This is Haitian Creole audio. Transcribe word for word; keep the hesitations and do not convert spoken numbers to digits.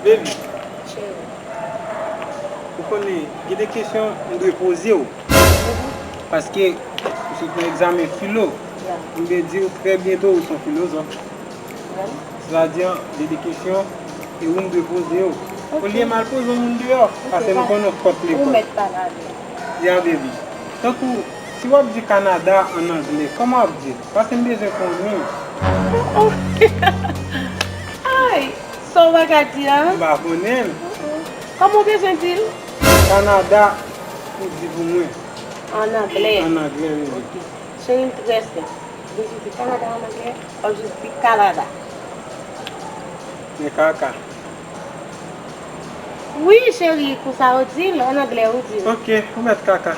Baby, ou konnen, gen de kesyon m dwe poze w. Paske, ou sot nan egzamen filo, m vle di w trè byento ou se yon filozòf. Sètadi, gen de kesyon, e ou m dwe poze w. Olye m al poze yon moun deyò, paske m konnen w fòt lekòl. Ya, baby. Tankou, si w ap di Kanada ann anglè, kòman w ap di l? Paske m bezwen konnen. Ay, sa w pa ka di a? M pa konnen l. Kòman w bezwen di l? Kanada, ou di pou mwen. Ann anglè. Ann anglè, baby. Cheri m trè senp. Ou bezwen di Kanada ann anglè, w ap jis di Kanada. Men kaka. Wi, cheri, konsa yo di l, ann anglè yo di l. Ok, ou mèt kaka.